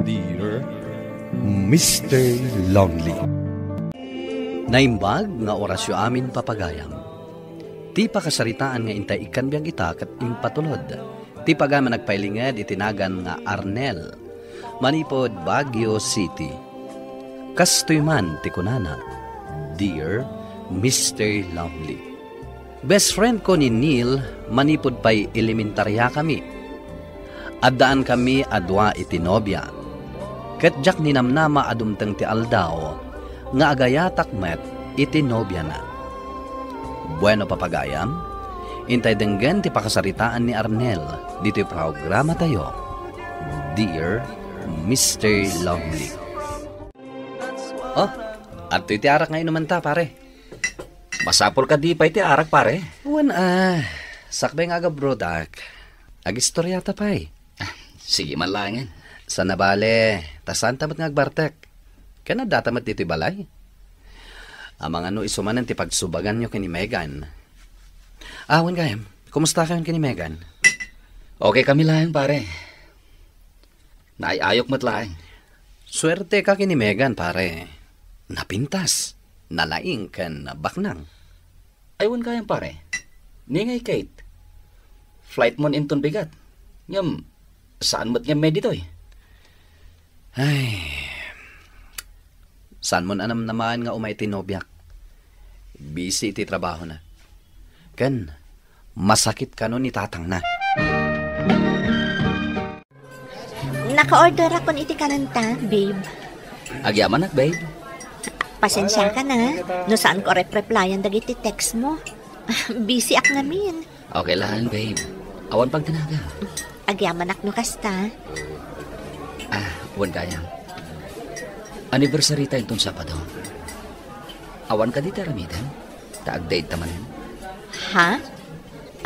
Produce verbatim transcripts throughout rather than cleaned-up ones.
Dear Mister Lonely. Naimbag nga orasyo amin, papagayam. Ti pakasaritaan nga intay ikkan biag ita ket impatulod ti pagayam a nagpailinged iti nagan nga Arnel, manipud Baguio City. Kastoy man ti kunana, "Dear Mister Lonely." Best friend ko ni Neil manipud pay elementariakami. Addaankami a dua iti nobia, ket diak ninamnama a dumteng ti aldaw nga agayatak met iti nobiana. Bueno, papagayam, intay denggen ti pakasaritaan ni Arnel ditoy programatayo, Dear Mister Lonely. Oh, adtoy ti arak nga inumanta, pare. Masapul kadi pay ti arak, pare? Wen a, sakbay nga agabrodak, agistoriata pay. Ah, sige man laengen. Sana bale, ta saanta met nga agbartek. Ken addata met ditoy balay. Amangan no isu manen ti pagsubaganyo ken ni Megan. Ah, wen gayam, kumusta kayon ken ni Megan? Okay kami laeng, pare. Naay-ayok met laeng. Suerte ka ken ni Megan, pare. Napintas, nalaing ken baknang. Ay, wen gayam, pare. Ni ngay Kate, flight mon inton bigat. Ngem, saan met nga may ditoy? Ay, saan mon a namnamaen nga umay ti nobiak? Busy iti trabahona. Ken, masakit kano ni tatangna. Naka-orderakon iti kanenta, babe. Agyamanak, babe. Pasensiaka na, no saanko a rep-replyan dagiti text mo. Busy ak ngamin. Okay lang, babe. Awan pagdanaga. Agyamanak no kasta. Ah, wen gayam. Anniversary ta inton Sabado. Awan kadi ti aramidem? Ta agdate ta manen. Ha?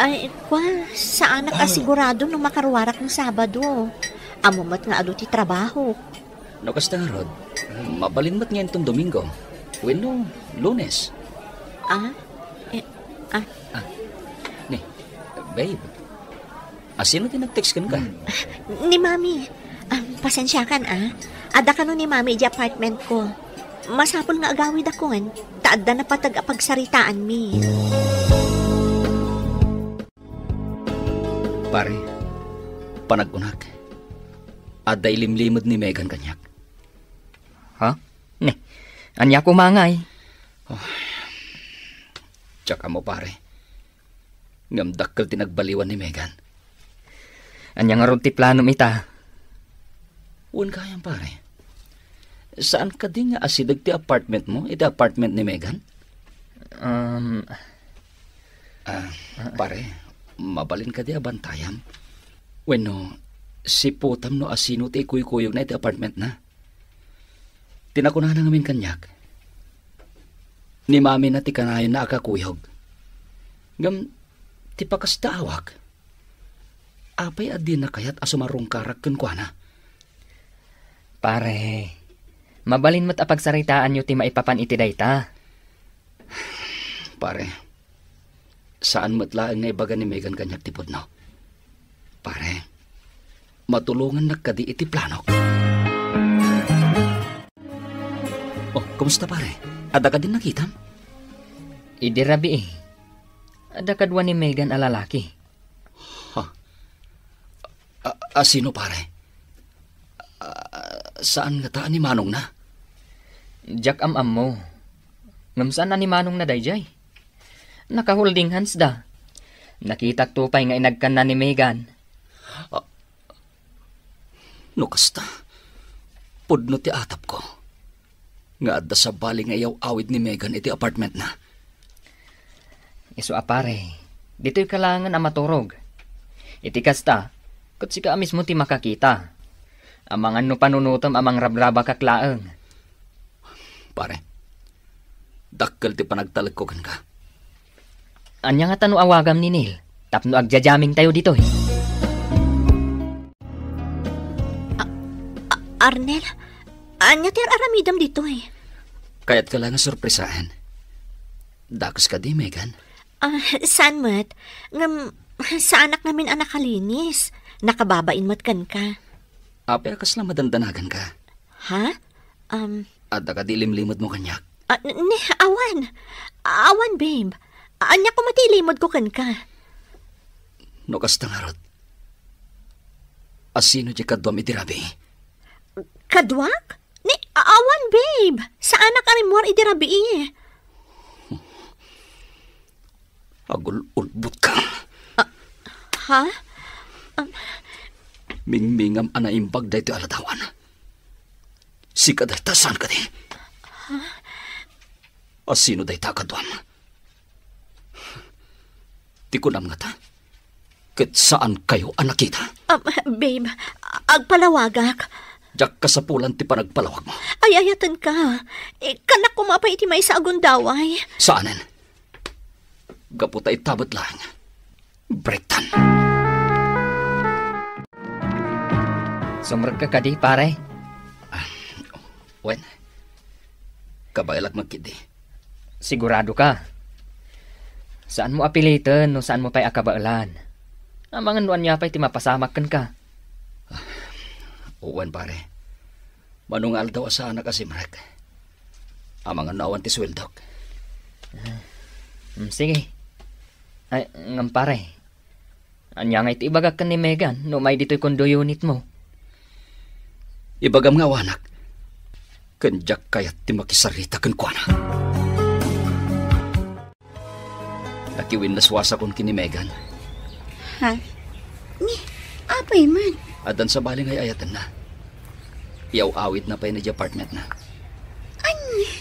Ay, kwa, saanak a sigurado no makaruarak no Sabado. Ammo met nga adu ti trabaho. No kasta ngarud, mabalin met nga inton Domingo wenno Lunes. Ah? Eh, ah. Ah, ni, babe, asino ti nag-text kenka? Ni Mami. Ah, pasensiakan, ah. Adda kano ni Mami idiay apartment ko. Masapul nga agawidakon, ta adda napateg a pagsaritaanmi. Pare, panagkunak, adda ilimlimed ni Megan kaniak. Ha? Ne, ania koma ngay? Oh, diak ammo, pare. Ngem dakkel ti nagbaliwan ni Megan. Ania ngarud ti planom ita? Wen gayam, pare. Saan kadi nga asideg ti apartment mo iti apartment ni Megan? Um, Ah, pare, mabalin kadi a bantayam? Wenno, siputam no asino ti ikuykuyogna iti apartmentna? Ti nakunana ngamin kaniak, ni Mamina ti kanayonna a kakuyog. Ngem, ti pakasdaawak, apay a dina kayat a sumarungkarak kenkuana? Pare, mabalin met a pagsaritaanyo ti maipapan iti dayta. Pare, saan met laeng nga ibaga ni Megan kaniak ti pudno. Pare, matulongannak kadi iti planok. Oh, kumusta, pare? Adda kadin nakitam? Idi rabii, adda kadua ni Megan a lalaki. Ha? A, a, sino, pare? A, saan ngata a ni manongna? Diak am-ammo. Ngem saan a ni manongna daydiay? Naka-holding hands da. Nakitakto pay nga inagkanna ni Megan. A, no kasta, pudno ti atapko nga adda sabali nga iyaw-awid ni Megan iti apartmentna. Isu a pare, ditoyka laengen a maturog. Iti kasta, ket sika a mismo ti makakita. Amangan no panunotem a mangrabrabakak laeng. Pare, dakkel ti panagtalekko kenka. Ania ngata no awagam ni Neil tapno agjajammingtayo ditoy? A-, a-, Arnel, ania ti ar-aramidem ditoy? Kayatka la nga sorpresaen. Dakes kadi, Megan? Ah, saan met? Ngem, saanak ngamin a nakalinis. Nakababain met kenka. Apay a kasla madandanaganka? Ha? Um, Adda kadi ilimlimedmo kaniak? Ah, n-, ni, awan. Awan, babe. Ania koma ti ilimedko kenka? No kasta ngarud, asino diay kaduam idi rabii? Kaduak? Ni, awan, babe. Saanak a rimmuar idi rabii. Agul-ulbotka. Ah, ha? Um, Mingmingam a naimbag daytoy a ladawan. Sika dayta, saan kadi? Asino dayta a kaduam? Ti kunam ngata, ket saankayo a nakita? Um, babe, agpalawagak. Diak kasapulan ti panagpalawagmo. Ay-ayatenka. Ikkanak koma pay iti maysa a gundaway. Saanen. Gapu ta ita met laeng. Breaktan. Sumrekka kadi, pare? Ah, wen, kabaelak met ketdi. Sigurado ka? Saanmo a piliten no saanmo pay a kabaelan. Amangan no ania pay ti mapasamak kenka. Ah, wen, pare. Mano nga aldaw a saanak a simrek. Amangan no awan ti sueldok. Ah, mm, sige. Ay, ngem pare, ania nga iti ibagak ken ni Megan no umay ditoy condo unit mo? Ibagam nga awanak, ken diak kayat ti makisarita kenkuana. Nakiwinnaswasakon ken ni Megan. Ha? Ni, apay man? Addan sabali nga ay-ayatenna. Iyaw-awidna pay idiay apartmentna. Ania?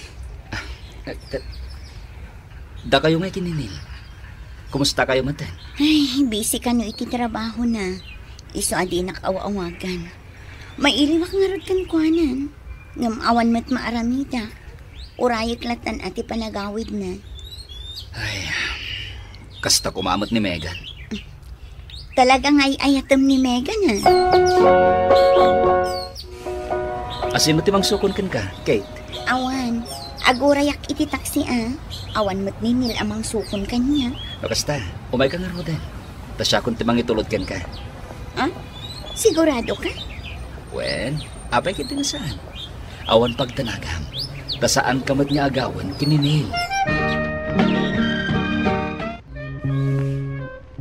Ah, eh, eh, dakayo nga ken ni Neil. Kumustakayo metten? Ay, busy kano iti trabahona. Isu a dinak aw-awagan. Mailiwak ngarud kenkuanan. Ngem awan met maaramidak. Urayek lattan a ti panagawidna. Ay, kasta koma met ni Megan. Talaga nga ay-ayatem ni Megan, a. Asino ti mangsukon kenka, Kate? Awan. Agurayak iti taksi, a. Awan met ni Neil a mangsukon kaniak. No kasta, umayka ngaruden. Ta siakon ti mangitulod kenka. Ah? Sigurado ka? Wen, apay ketdi no saan? Awan pagdanagam. Ta saanka met nga agawen ken ni Neil.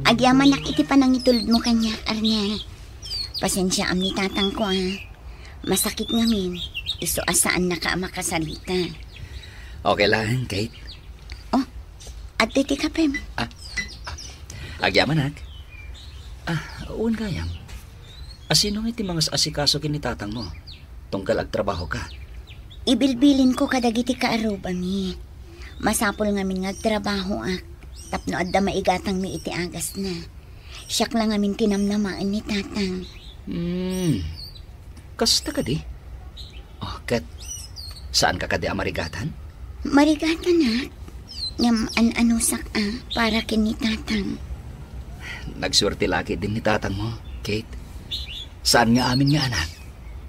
Agyamanak iti panangitulodmo kaniak, Arnel. Pasensiaam ni tatangko, a. Masakit ngamin, isu a saannaka a makasarita. Okay laeng, Kate. Oh, adtoy ti kapem. Ah, ah, agyamanak. Ah, wen gayam. Asino nga iti mangas-asikaso ken ni tatangmo? Tunggal agtrabahoka. Ibilbilinko kadagiti kaarrubami. Masapul ngamin nga agtrabahoak tapno adda maigatangmi iti agasna. Siak la ngamin ti namnamaen ni tatang. Hmm. Kasta kadi? Oh, ket saanka kadi a marigatan? Marigatanak. Ngem an-anusak a para ken ni tatang. Nagsuerte la ketdin ni tatangmo, Kate. Saan nga amin nga anak,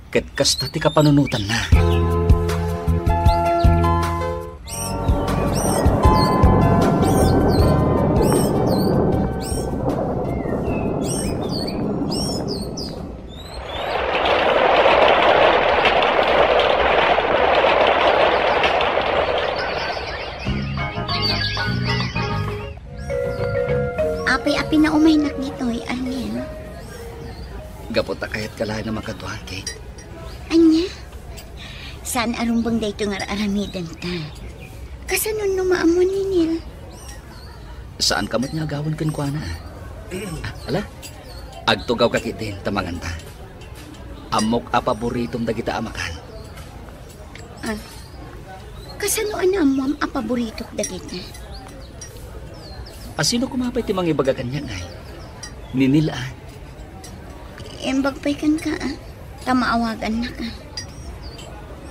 ket kasta ti kapanunotanna. Apay a pinaumaynak ditoy, Arnel? Gapu ta kayatka laeng a makadua, Kate. Ania? Saan a rumbeng daytoy nga ar-aramidenta. Kasano no maammuan ni Neil? Saanka met nga agawen kenkuana. Ah, ala, agtugawka ketdin ta manganta. Ammok a paboritom dagita a makan. Ah, kasano a naammuam a paboritok dagita? Asino koma pay ti mangibaga kaniak, ngay? Ni Neil, a. Imbag pay kenka, a, ta maawagannaka.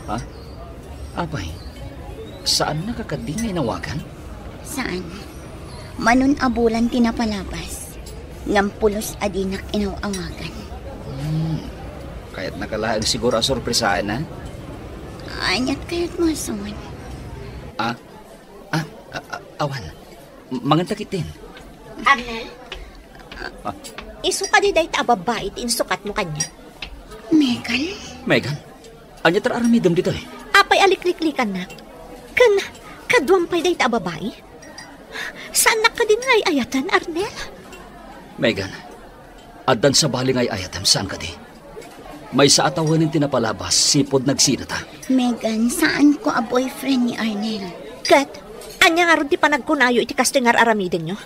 Ha? Apay, saannaka kadi nga inawagan? Saan. Manon a bulan ti napalabas, ngem pulos a dinak inaw-awagan. Hmm. Kayatnaka laeng siguro a sorpresaen, a? Aniat kayatmo a suon? Ah? Ah, ah, ah, awan. M-, manganta ketdin. Arnel? Ah. Isu kadi dayta a babbai ti insukatmo kaniak? Megan? Megan, ania ti ar-aramidem ditoy? Apay a likliklikannak? Ken kaduam pay dayta a babai? Saannak kadi nga ay-ayaten, Arnel? Megan, addan sabali nga ay-ayatem, saan kadi? Maysa a tawenen ti napalabas, sipud nagsinata. Megan, saanko a boyfriend ni Arnel. Ket, ania ngarud ti panagkunayo iti kastoy nga ar-aramidenyo?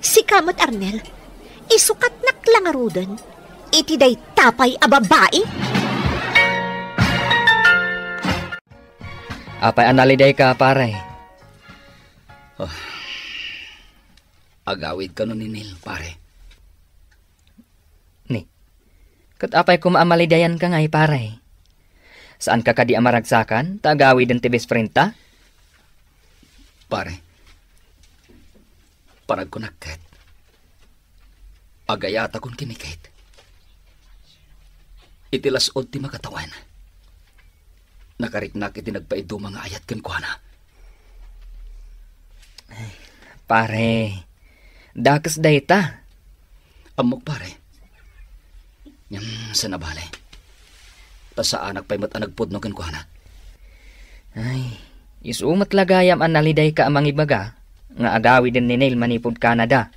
Sika met, Arnel, isukatnak la ngaruden iti dayta pay a babai? Apay a nalidayka, pare? Ah, agawid kano ni Neil, pare. Ni, ket apay koma a malidayanka ngay, pare? Saanka kadi a maragsakan ta agawiden ti best friend ta? Pare, panagkunak ket, agayatakon ken ni Kate. Iti las-ud ti makatawen, nakariknak iti nagpaiduma nga ayat kenkuana. Pare, dakes dayta. Ammok, pare. Ngem, saan a bale. Ta saanak pay met a nagpudno kenkuana. Ay, isu met la gayam a nalidayka a mangibaga nga agawiden ni Neil manipud Canada.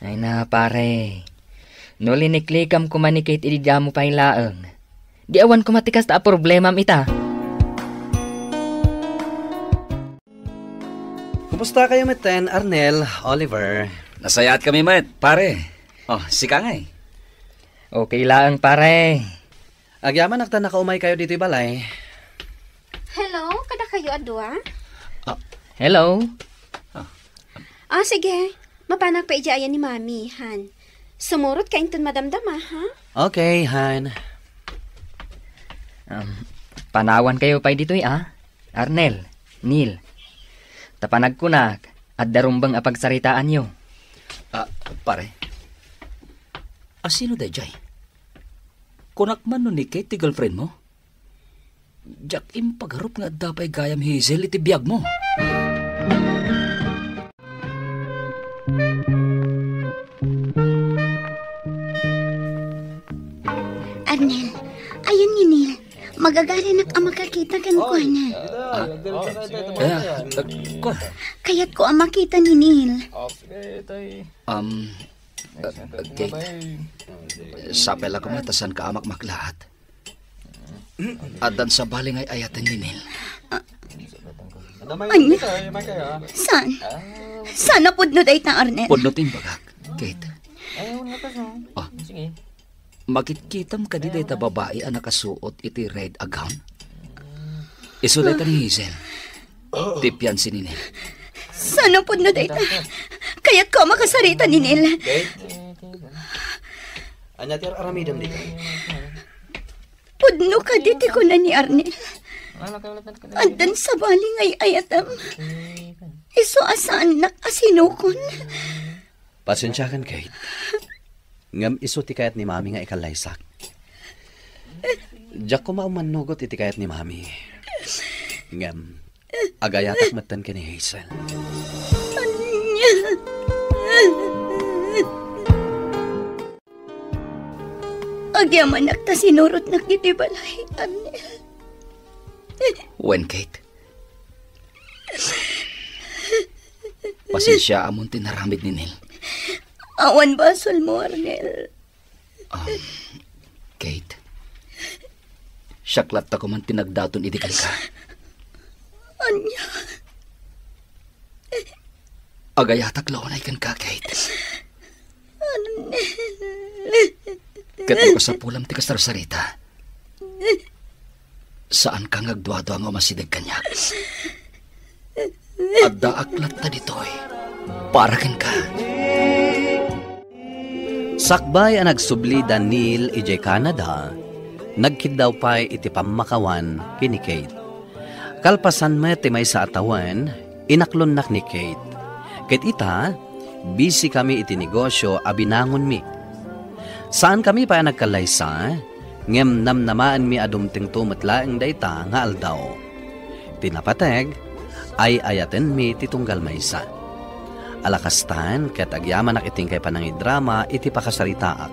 Ay na, pare. No liniklikam koma ni Kate idi damo pay laeng, di awan koma ti kasta a problemam ita. Kumusta kayo metten, Arnel, Oliver? Nasayaat kami met, pare. Oh, sika ngay? Okay laeng, pare. Agyamanak ta nakaumay kayo ditoy balay. Hello, kada kayo a dua? Ah. Hello. Ah. Ah, sige. Mapanak pa idiay ayan ni Mami, han. Sumurot ka inton madamdama, ha? Okay, han. Um, panawan kayo pay ditoy, ah? Arnel, Neil. Ta panagkunak, adda rumbeng a pagsaritaanyo. Ah, pare. Asino daydiay? Kunak man no ni Kate ti girlfriend mo? Diak impagarup nga adda pay gayam Hazel iti biagmo. Arnel, ayan ni Neil. Magagaranak a makakita kenkuana. Ah, kaya, ah, kwa? Kayatko a makita ni Neil. Um, uh, Kate, sapay la koma ta saan ka a makmaklaat. Addan sabali nga ay-ayaten ni Neil. Ania? Saan? Saan a pudno dayta, Arnel? Pudno ti imbagak, Kate. Ah, makitkitam kadi dayta babai a nakasuot iti red a gown? Isu dayta ni Hazel, ti fiancé ni Neil. Saan a pudno dayta? Kayatko a makasarita ni Neil. Kate? Ania ti ar-aramidem dita? Pudno kadi ti kuna ni Arnel. Addan sabali nga ay-ayatem. Isu a saannak a sinukon. Pasensiakan, Kate. Ngem isu ti kayat ni Mami nga ikallaysak. Diak koma ummannugot iti kayat ni Mami. Ngem, agayatak metten ken ni Hazel. Ania? Agyamanak ta sinurotnak iti balay, Arnel. Wen, Kate. Pasensiaamon ti naramid ni Neil. Awan basolmo, Arnel. Um, Kate. Siak latta koman ti nagdaton idi kalka. Ania? Agayatak la unay kenka, Kate. Arnel. Ket no kasapulam ti kasarsarita, saanka nga agduadua nga umasideg kaniak. Addaak latta ditoy para kenka. Sakbay a nagsubli da Neil idiay Canada, nagkiddaw pay iti pammakawan ken ni Kate. Kalpasan met ti maysa a tawen, inaklonnak ni Kate. Ket ita, busy kami iti negosyo a binangonmi. Saankami pay a nagkallaysa, ngem namnamaenmi a dumtengto met laeng dayta nga aldaw. Ti napateg, ay-ayatenmi ti tunggal maysa. Ala kastan, ket agyamanak iti inkay panangidrama iti pakasaritaak.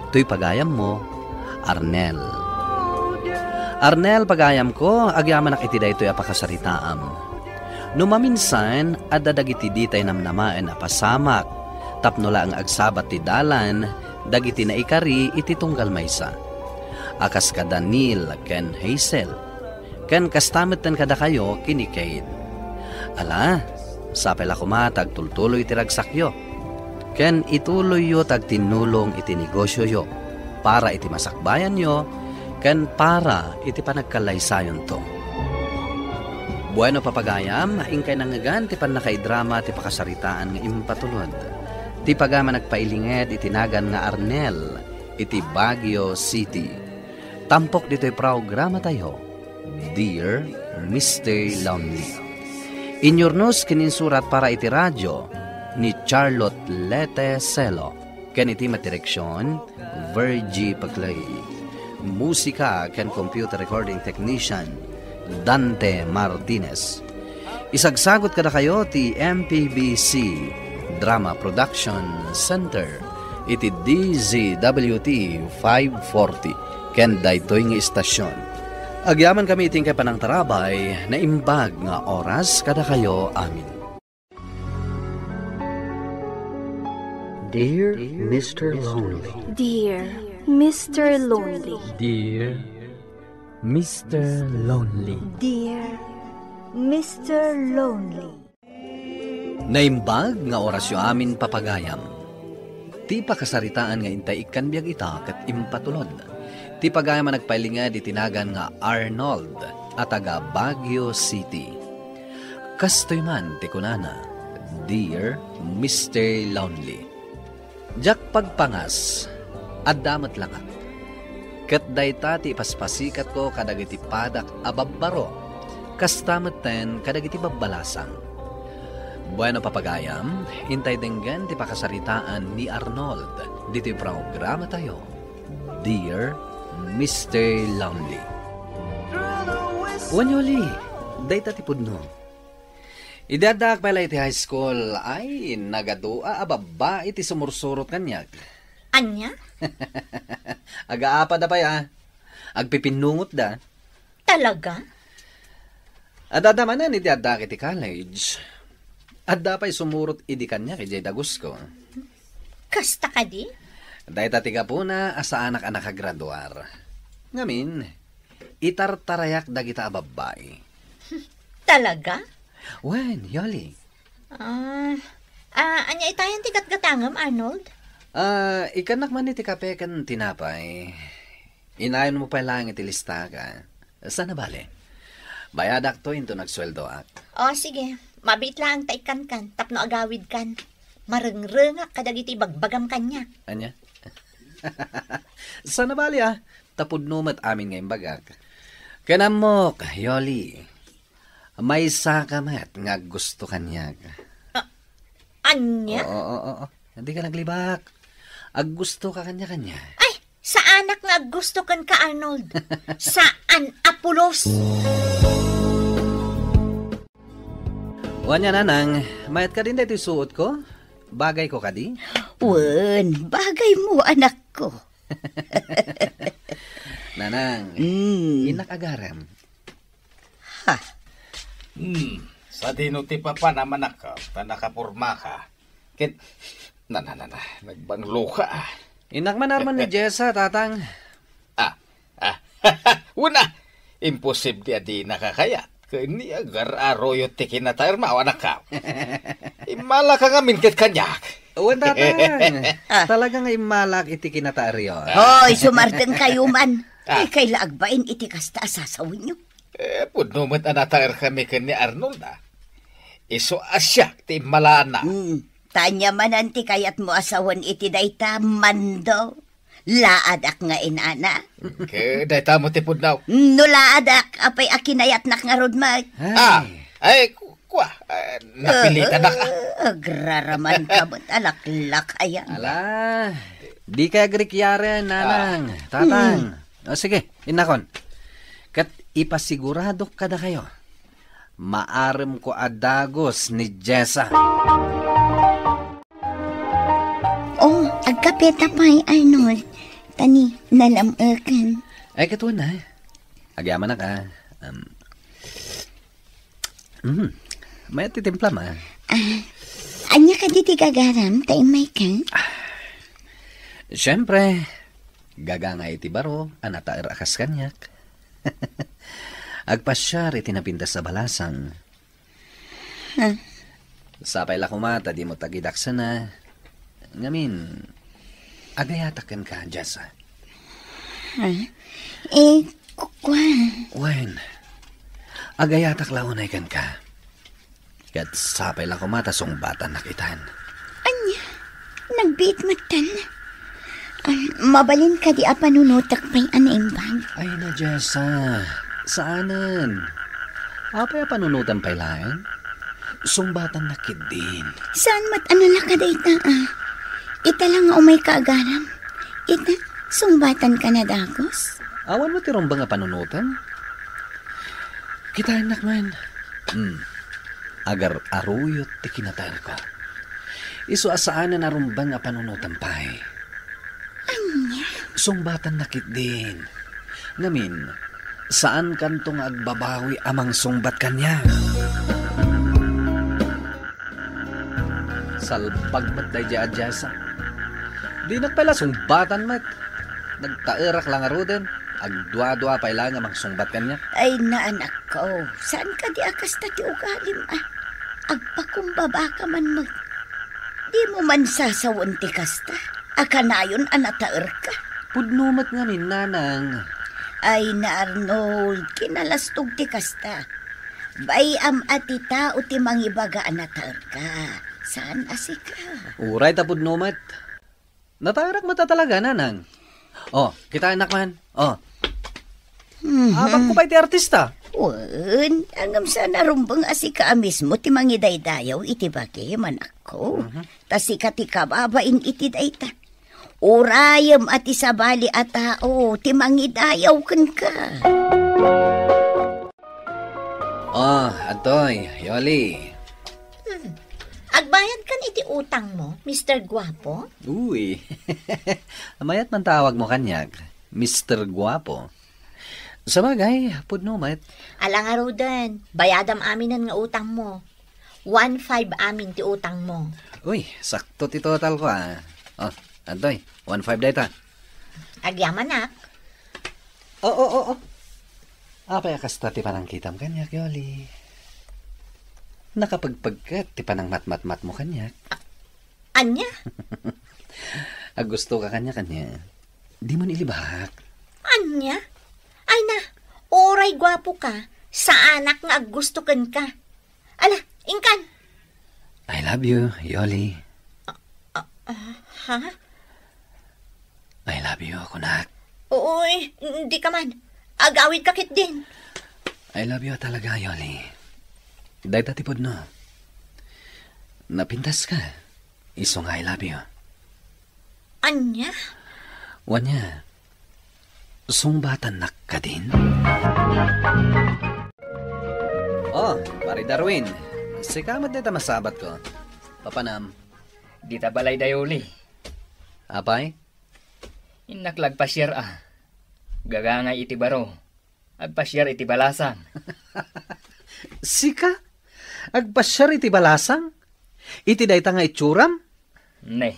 Toy pagayammo, Arnel. Arnel, pagayamko, agyamanak iti daytoy a pakasaritaam. No maminsan, adda dagiti ditay namnamaen a pasamak tapno laeng agsabat ti dalan dagiti naikari iti tunggal maysa, a kas kada Neil ken Hazel. Ken kasta metten kadakayo ken ni Kate. Ala, sapay la koma ta agtultuloy ti ragsakyo, ken ituloyyo ti agtinnulong iti negosioyo para iti masakbayanyo ken para iti panagkallaysayonto. Bueno, papagayam, inkay nangngegan ti pannakaidrama ti pakasaritaan nga impatulod. Ti pagayam a nagpailinged iti nagan nga Arnel iti Baguio City. Tampok ditoy programatayo, Dear Mister Lonely. Inyurnos ken insurat para iti radio ni Charlotte Lete Celo, ken iti met direksion, Virgie Paclay. Musika ken computer recording technician, Dante Martinez. Isagsagut kadakayo ti M P B C Drama Production Center iti D Z W T five forty ken daytoy nga istasyon. Agyamankami iti inkay panangtarabay, naimbag nga oras kadakayo amin. Dear Mister Lonely. Dear Mister Lonely. Dear Mister Lonely. Dear Mister Lonely. Naimbag nga orasyo amin, papagayam. Ti pakasaritaan nga intay ikkan biag ita ket impatulod. Ti pagayam a nagpailinged iti nagan nga Arnold a taga Baguio City. Kastoy man ti kunana, Dear Mister Lonely. Diak pagpangas, adda met langak. Ket dayta ti ipaspasikatko kadagiti padak a babbaro, kasta metten kadagiti babbalasang. Bueno, papagayam, intay denggen ti pakasaritaan ni Arnold ditoy programatayo, Dear Mister Lonely. Wen, Yoli, dayta ti pudno. Idi addaak pay la iti high school, ay, nagadua a babbai ti sumursurot kaniak. Ania? Agaapada pay a. Agpipinnungotda. Talaga? Adda manen idi addaak iti college. Adda pay sumurot idi kaniak idiay dagusko. Kasta kadi? Dayta ti gapuna a saanak a nakagraduar. Ngamin, itartarayak dagita a babbai. Talaga? Wen, Yoli. Ah, ah, ania itayan ti gatgatangem, Arnold? Ah, ikkannak man iti kape ken tinapay. Inayonmo pay laeng iti listaka. Sana bale. Bayadakto inton agsueldoak. O, sige. Mabiit laeng ta ikkankan tapno agawidkan. Marengrengak kadagiti ibagbagam kaniak. Ania? Sana bale, a. Ta pudno met amin nga imbagak. Ken ammok, Yoli. Maysaka met nga aggusto kaniak. Ah, ania? Oo, oo, oo. Dika naglibak. Aggustoka kaniak, ania? Ay, saanak nga aggusto kenka, Arnold. Saan a pulos. O ania, Nanang, mayat kadin daytoy suotko? Bagayko kadi? Wen, bagaymo, anakko. Nanang, Mm. Innak agarem. Ha? Hmm, sadino ti papanam, anak, ta nakapormaka? Ket, na, na, na, na, nagbangloka, a. Innak man arman ni Jessa, tatang. Ah, ah, wen a, imposible a dinaka kayat. Ken ni agar-aroyo ti kinataermo, anakko. Immalaka ngamin ket kaniak. Wen, tatang. Ah. Talaga nga immalak iti kinataeryo. Hoy, sumardengkayo man. Ah. Dikay la agbain iti kasta a sasawenyo. Eh, pudno met a nataerkami ken ni Arnold, a. Isu a siak ti immalana. Hmm. Ta ania manen ti kayatmo a sawen iti dayta, Mando? Laadak nga inana? Ket dayta met ti pudno. No laadak, apay a kinayatnak ngarud met? Ay. Ah, ay, ku-, kua, ah, napilitanak, a. Ah, agraramanka met a laklakayan. Ala, dikay agrikyaren, Nanang, Ah. Tatang. Hmm. O, sige, innakon. Ket ipasiguradok kadakayo, maaremko a dagus ni Jessa. Oh, agkapeta pay, Arnold. Ani, nalam-ekan. Ay, katuan na. Agyamanak, ah. Um, mm, may titimplam, ah. Ah, ania kadi ti gagaram, ta immay ka? Siyempre, gaga nga iti baro, a nataer a kas kaniak. Agpasiar iti napintas a balasang. Ha? Sapay la koma ta dimo tagidaksana. Ngamin, agayatak kenka, Jessa. Ha? Eh, ku-, kua. Wen, agayatak la unay kenka. Ket sapay la koma ta sungbatannak itan. Ania? Nagbiit metten. Ah, mabalin kadi a panunotek pay a naimbag? Ay na, Jessa. Saanen. Apay a panunotem pay laeng? Sungbatannak ketdin. Saan met a nalaka dayta, ah? Ita la nga umayka agaram. Ita, sungbatanka na dagus? Awan met ti rumbeng a panunotem? Kitaennak man. Hmm. Agar-aruyot ti kinataerko. Isu a saanen a rumbeng a panunotem pay. Ania? Sungbatannak ketdin. Ngamin, saankanto nga agbabawi a mangsungbat kaniak. Salbag met daydiay a Jessa. Dinak pay la sungbatan met. Nagtaerak la ngaruden. Agduadua pay la nga mangsungbat kaniak. Ay, naanakko. Saan kadi a kasta ti ugalim, ah? Agpakumbabaka man met. Dimo man sasawen ti kasta? A kanayon a nataerka? Pudno met ngamin, nanang. Ay, na Arnold, kinalastog ti kasta. Bay-am a ti tao ti mangibaga a nataerka. Saan a sika? Uray ta pudno met. Nataerak met a talaga, nanang. Oh, kitaennak man. Oh. Mhm. Abagko pay ti artista. Wen, ngem saan a rumbeng a sika a mismo ti mangidaydayaw iti bagim, anakko. Mhm. Ta sika ti kababain iti dayta. Urayem a ti sabali a tao ti mangidayaw kenka. Oh, adtoy, Yoli. Hmm. Agbayad kan iti utang mo, Mister Guapo? Uy. Mayat man tawag mo kaniak, Mister Guapo. Sabagay, pudno met. Ala ngaruden, bayadam aminen nga utang mo. One five amin ti utang mo. Uy, sakto ti total ko, ah. Oh, adtoy, one five dayta. Agyamanak. Oo, oo, oo. Apay a kasta ti panangkitam kaniak, Yoli? Nakapagpagkat ti panangmatmatmat mo kaniak. A-, ania? Agusto ka kaniak, ania? Di man ilibak. Ania? Ay na, uray guapo ka, saanak nga aggusto kenka. Ala, inkan. I love you, Yoli. Ah, ah, ha? I love you, kunak. Uy, di ka man. Agawid ka ketdin. I love you talaga, Yoli. Dayta ti pudno. Napintas ka. Isu nga I love you. Ania? Wen, sungbatannak kadin? Oh, Pare Darwin. Sika met dayta masabatko. Papanam. Dita balay da Yoli. Apay? Innak la agpasiar a. Gagangay iti baro. Agpasiar iti balasang. Sika? Agpasiar iti balasang? Iti dayta nga itsuram? Ne,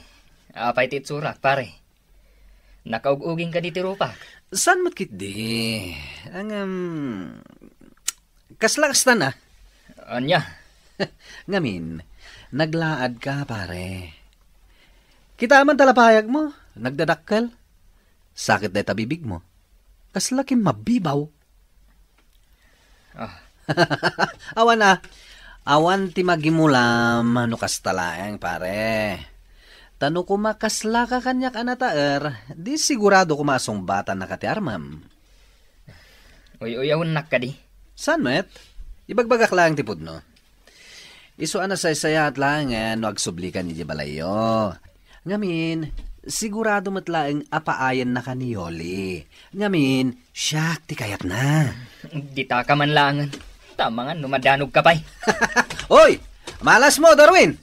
apay ti itsurak, pare? Nakaug-uging kadi ti rupak? Saan met ketdi? Ngem, kasla kasta na. Ania? Ngamin, naglaad ka, pare. Kita man talapayag mo, nagdadakkel. Sakit dayta bibig mo. Kasla kin mabibaw. Ah. Awan a. Awan ti magimulam no kasta laeng, pare. Ta no kumakasla ka kaniak a nataer, di sigurado koma a sungbatannaka ti armem. Uy-uyawennak kadi? Saan met? Ibagbagak laeng ti pudno. Isu a nasaysayaat laengen no agsublikan idiay balayyo. Ngamin, sigurado met laeng a paayennaka ni Yoli. Ngamin, siak ti kayatna. Dita ka man laengen. Ta mangan no madanog ka pay. Hoy! Malas mo, Darwin!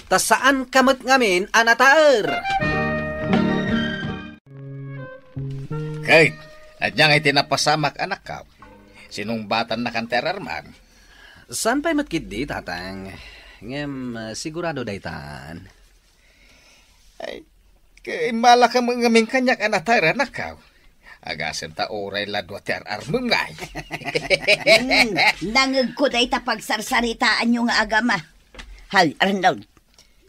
Ta saan ka met ngamin a nataer! Kay, ania nga iti napasamak, anakko? Sinungbatannakan ti ar-armem? Saan pay met ketdi, tatang. Ngem, ah, sigurado daytan. Ay, kay malaka met ngamin kaniak a nater, anakko. Agasem ta uray la dua ti ar-armem ngay. Hmm, nangegko dayta pagsarsaritaanyo nga agama. Hay, Arnold,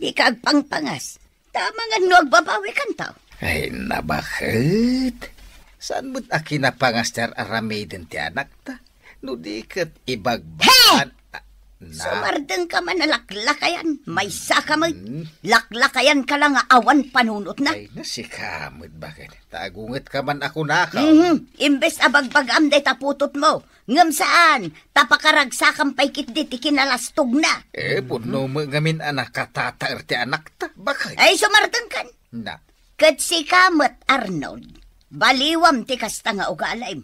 dika agpangpangas. Ta amangan no agbabawikanto. Ay, nabaket? Saan met a kinapangas ti ar-aramiden ti anakta? No di ket ibagbaan, He! ah, na. Sumardengka man a laklakayan. Maysaka met. Hmm. Laklakayanka la nga awan panunotna. Ay, na sika met, baket? Ta agungetka man a kunakon. Mhm. Imbes a bagbagaam dayta putotmo. Ngem saan, ta pakaragsakam pay ketdi ti kinalastogna. Eh, pudno met ngamin a nakatataer ti anakta, baket? Ay, sumardengkan. Na. Ket sika met, Arnold, baliwam ti kasta nga ugalim.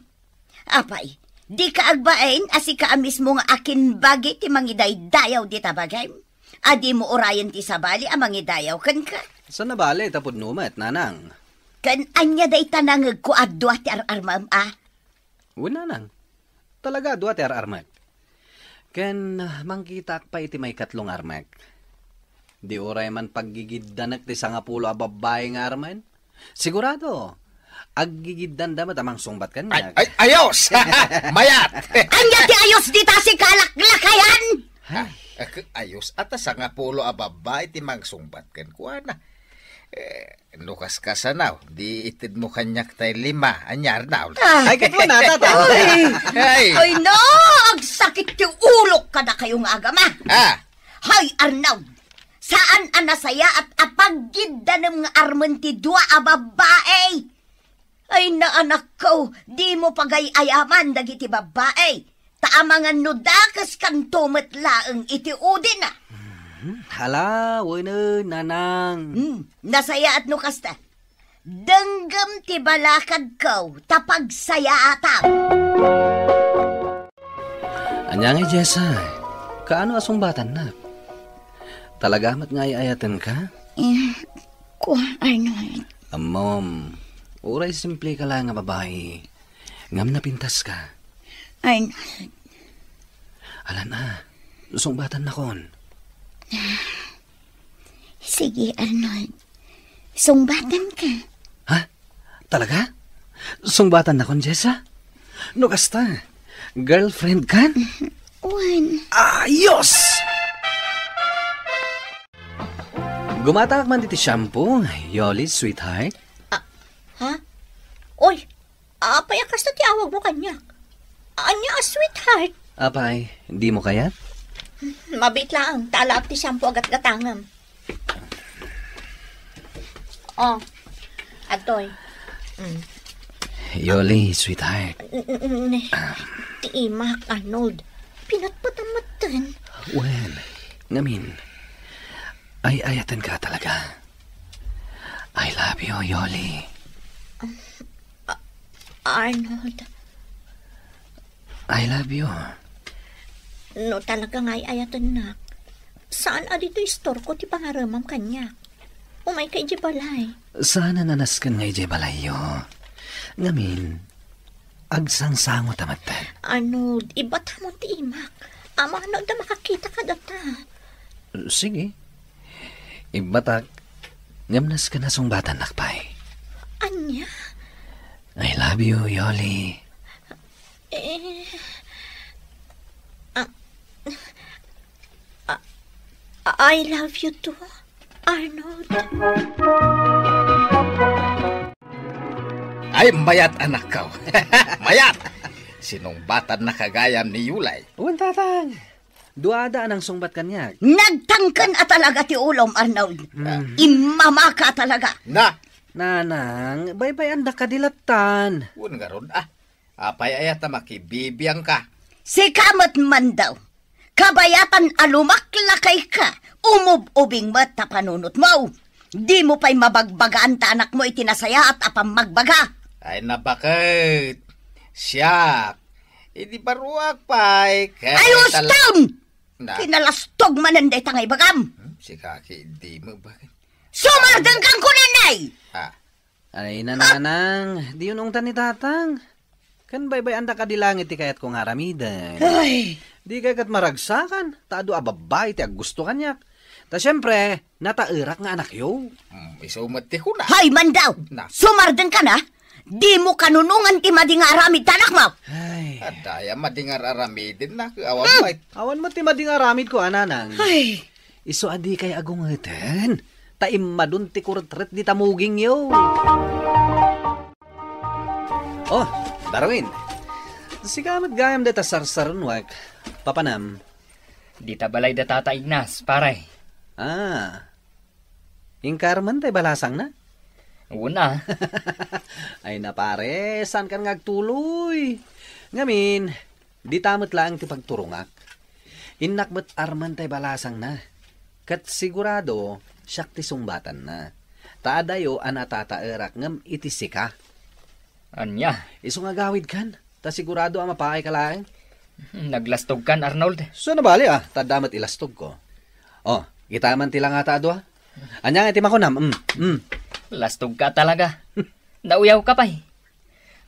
Apay, dika agbain a sika a mismo nga akinbagi ti mangidaydayaw dita bagim? A dimo urayen ti sabali a mangidayaw kenka? Saan a bale, ta pudno met, nanang. Ken ania dayta nangegko a dua ti ar-armem, a? Wen, nanang. Talaga, dua ti ar-armek. Ken, ah, mangkitaak pay iti maikatlo nga armek. Di uray man paggigiddanek ti sangapulo a babbai nga armen? Sigurado, aggigiddanda met a mangsungbat kaniak. Ay, ay, ayos! Mayat! Ania ti ayos dita, sika a laklakayan? Ay. Ah, ak-, ayos, ata sangapulo a babbai ti mangsungbat kenkuana. Eh, No kaskasano, di itedmo kaniak tay lima, ania, Arnold? Ah. Ay, ket wen, tata. Ay! Ay! Ay, no! Agsakit ti ulok kadakayo nga agama. Ah! Hay, Arnold! Saan a nasayaat a paggiddanem nga armen ti dua a babbai? Ay, naanakko, dimo pagay-ayaman dagiti babbai. Ta amangan no dakeskanto met laeng iti udina. Hmm, hala, wen, nanang. Hmm, nasayaat no kasta. Denggem ti balakadko, ta pagsayaatam. Ania ngay, Jessa? Kaano a sungbatannak? Talaga met nga ay-ayatenka? Eh, kua, Arnold. Ammom, uray simple ka la nga babai. Ngem napintaska. Arnold. Alan a, sungbatannakon. Sige, Arnold. Sungbatanka. Ha? Talaga? Sungbatannakon, Jessa? No kasta, girlfriend kan? Wen. Ayos! Gumataak man diti shampoo, Yoli, sweetheart. Ah, ha? Oy, apay a kasta ti awagmo kaniak? Ania a sweetheart? Apay, dimo kayat? Mabiit laeng, ta alaep ti shampoo a gatgatangem. Oh, adtoy. Mm. Yoli, sweetheart. N-, n-, n-, Ah. Ti imak, Arnold. Pinatpatam metten. Wen, ngamin, ay-ayatenka talaga. I love you, Yoli. A-, Arnold. I love you. No talaga nga ay-ayatennak, saan a ditoy istorko ti pangaremam kaniak. Umayka idiay balay. Saan a nanasken nga idiay balayyo. Ngamin, agsangsango ta met. Arnold, ibatamon ti imak. Amangan no adda makakita kadata. Sige. Ibbatak, ngem nasken a sungbatannak pay. Ania? I love you, Yoli. Eh, ah, ah, I love you too, Arnold. Ay, mayat, anakko. Mayat! Sinungbatannaka gayam ni Yoli. Wen, tatang. Duada a nangsungbat kaniak. Nagtangken a talaga ti ulom, Arnold. Hmm. Immamaka a talaga. Na! Nanang, baybay-andak kadi lattan. Wen ngarud, ah. Apay aya ta makibibiangka? Sika met man daw. Kabayatan a lumaklakayka, umub-ubing met ta panunotmo. Dimo pay mabagbagaan ta anakmo iti nasayaat a pammagbaga. Ay, nabaket. Siak. Idi baruak pay, ket Ay, tal- uston! Na? Kinalastog manen dayta nga ibagam. Hmm, sika ki, di mo ba? Sumardengkan kunanay! Ah. Ay, nanang, diyo unongtan ni tatang. Ken baybay-anda kadi laeng ti kayatko nga aramiden. Ay! Dikay ket maragsakan, ta adu a babbai ti aggusto kaniak. Ta siempre, nataerak nga anakyo. Hmm, isu met ti kuna. Hay, Mandaw! Na. Sumardengka na? Dimo kanunongan ti madi nga aramid ta anakmo! Ay. Adda aya madi nga aramiden na, awan Hmm. met. Awan met ti madi nga aramidko, a nanang. Ay. Isu a dikay agungeten, ta immadun ti kuretret dita mugingyo. Oh, Darwin. Sika met gayam dayta sarsarunuak. Papanam. Dita balay da Tata Ignas, pare. Ah. Inka armen tay balasangna? Una. Ay na, pare, saankan nga agtuloy? Ngamin, dita met laeng ti pagturongak. Innak met armen tay balasangna. Ket sigurado, siak ti sungbatanna. Ta adayo a natataerak ngem iti sika. Ania? Isu nga agawidkan, ta sigurado a mapaayka laeng. Naglastogkan, Arnold. Saan a bali, ah, ta adda met ilastogko. Oh, kita man ti langata a dua. Ania nga ti makunam? Mm, mm. Lastogka talaga. Nauyawka pay.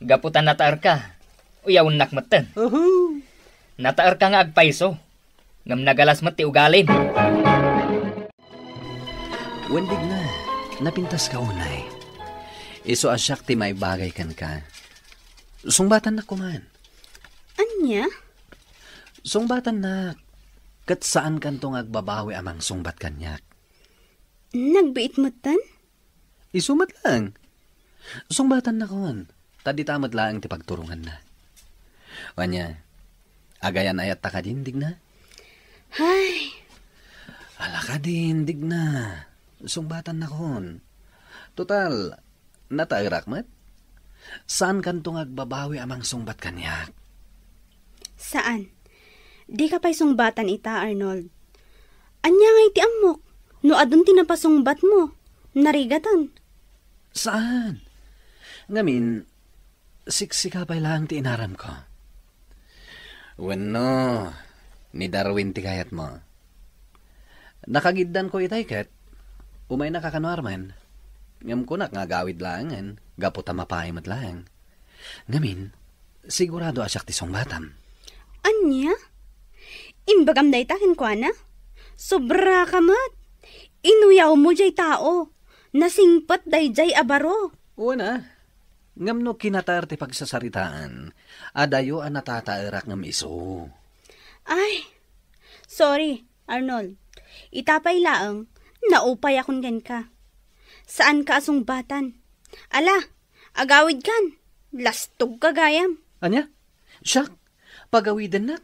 Gapu ta nataerka, uyawennak metten. Uhu. Nataerka nga agpayso, ngem nagalas met ti ugalim. Wendig na, napintaska unay. Isu a siak ti maibagay kenka. Sungbatannak koman. Ania? Sungbatannak. Ket saankanto nga agbabawi a mangsungbat kaniak. Nagbiit metten? Isu met laeng. Sungbatan nakon, ta dita met laeng ti pagturonganna. Ania, agayan-ayatta kadin, Digna? Hay. Ala kadin, Digna. Sungbatan nakon. Total, nataerak met. Saankanto nga agbabawi a mangsungbat kaniak. Saan. Dika pay sungbatan ita, Arnold. Ania ngay ti ammok? No adun ti napasungbatmo, narigatan. Saan? Ngamin, siksika pay laeng ti inaramko. Wenno, ni Darwin ti kayatmo. Nakagiddanko itay ket, umaynaka kano armen. Ngem kunak nga agawid laengen, gapu ta mapaay met laeng. Ngamin, sigurado a siak ti sungbatam. Ania? Imbagam dayta kenkuana? Sobraka met! Inuyawmo jay tao. Nasingpet dayjay a baro. Wen a. Ngem no kinataer ti pagsasaritaan, adayo a natataerak ngem isu. Ay, sorry, Arnold. Ita pay laeng, naupayakon kenka. Saanka a sungbatan. Ala, agawidkan. Lastogka gayam. Ania? Siak? Pagawidennak?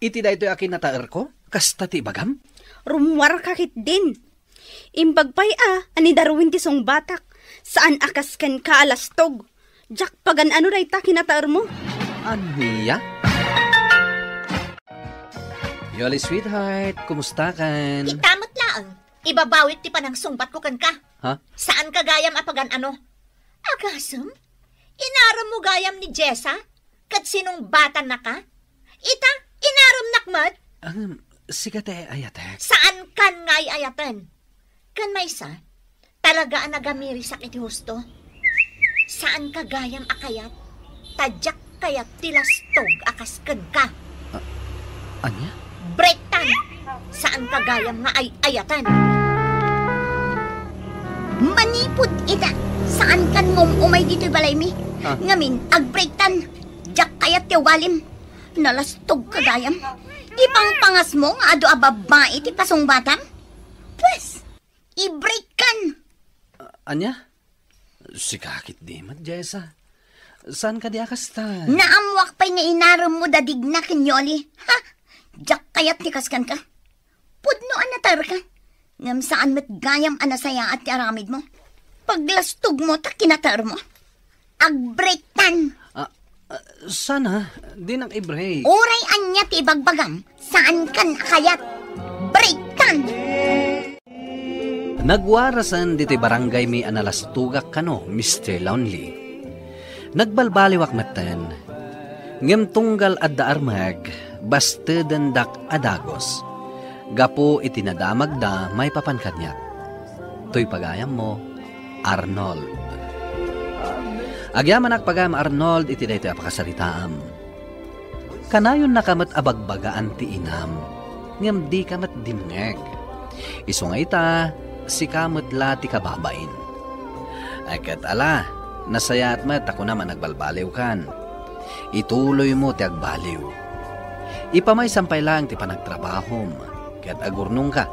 Iti daytoy a kinataerko? Kasta ti ibagam? Rummuarka ketdin. Imbag pay a, a ni Darwin ti sungbatak. Saan a kas kenka a lastog. Diak pagan-ano dayta kinataermo. Ania? Yoli, sweetheart, kumustakan? Ita met laeng. Ibabawik ti panangsungbatko kenka. Ha? Saanka gayam a pagan-ano. Agasem? Inaremmo gayam ni Jessa? Ket sinungbatannaka? Ita, inaremnak met? Ngem, sika ti ay-ayatek. Saankan nga ay-ayaten. Ken maysa, talaga a nagamirisak iti husto. Saanka gayam a kayat, ta diak kayat ti lastog a kas kenka. A-, ania? Breaktan! Saanka gayam nga ay-ayaten. Manipud ita, saankan nga um-umay ditoy balaymi. Ah. Ngamin, agbreaktan. Diak kayat ti ugalim. Nalastogka gayam. Ipangpangasmo nga adu a babbai ti pasungbatam? Pues, ibreakkan. A-, ania? Sika ketdi met, Jessa. Saan kadi a kasta? Naammoak pay nga inaremmo da Digna ken Yoli. Ha? Diak kayat ti kas kenka. Pudno a nataerka. Ngem saan met gayam a nasayaat ti aramidmo. Paglastogmo ta kinataermo. Agbreaktan. Ah, ah, sana, dinak i-break. Uray ania ti ibagbagam, saankan a kayat. Breaktan! Nagwarasen ditoy barangaymi a nalastogak kano, Mister Lonely. Nagbalbaliwak metten, ngem tunggal adda armeg, bastedendak a dagus gapu iti nadamagda maipapan kaniak. Toy pagayammo, Arnold. Agyamanak pagayam, Arnold, iti daytoy a pakasaritaam. Kanayonnaka met a bagbagaan ti inam, ngem dika met dimngeg. Isu nga ita, sika met la ti kababain. Ay, ket ala, nasayaat met ta kunam a nagbalbaliwkan. Ituloymo ti agbaliw. Ipamaysam pay laeng ti panagtrabahom, ket agurnongka.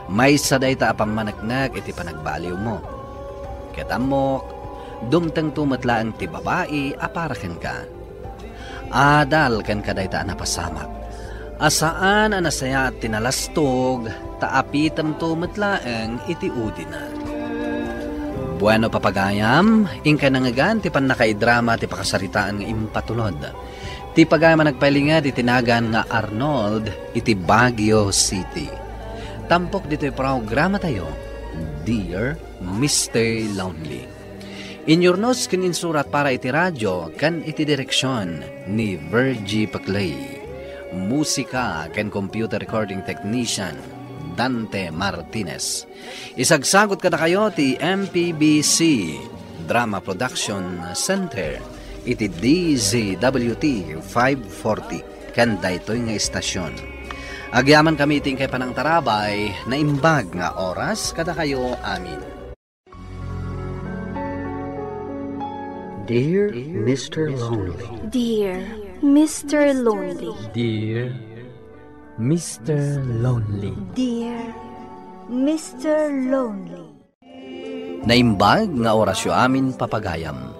Maysa dayta a pammaneknek iti panagbaliwmo. Ket ammok, dumtengto met laeng ti babai a para kenka. Adal kenka dayta a napasamak, a saan a nasayaat ti nalastog, ta apitemto met laeng iti udina. Bueno, papagayam, inkay nangngegan ti pannakaidrama ti pakasaritaan nga impatulod. Ti pagayam a nagpailinged iti nagan nga Arnold iti Baguio City. Tampok ditoy programatayo, Dear Mister Lonely. Inyurnos ken insurat para iti radio ken iti direksion ni Virgie Paclay. Musika ken computer recording technician, Dante Martinez. Isagsagot kadakayo ti M P B C Drama Production Center iti D Z W T five forty ken daytoy nga estasion. Agyamankami iti inkay panangtarabay, naimbag nga oras kadakayo amin. Dear Mister Lonely. Dear Mister Lonely. Dear Mister Lonely. Dear Mister Lonely. Naimbag nga orasyo amin, papagayam.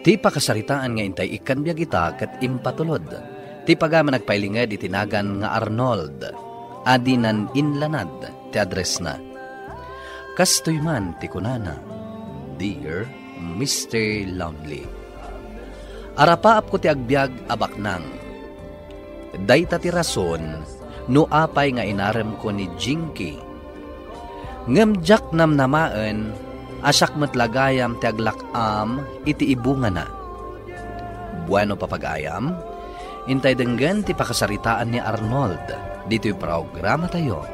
Ti pakasaritaan nga intay ikkan biag ita ket impatulod. Ti pagayam a nagpailinged iti nagan nga Arnold, a dinan inlanad ti addressna. Kastoy man ti kunana, Dear Mister Lonely. Arapaapko ti agbiag a baknang. Dayta ti rason no apay nga inaremko ni Jinky. Ngem diak namnamaen a siak met la gayam ti aglak-am iti ibungana. Bueno, papagayam, intay denggen ti pakasaritaan ni Arnold ditoy programatayo,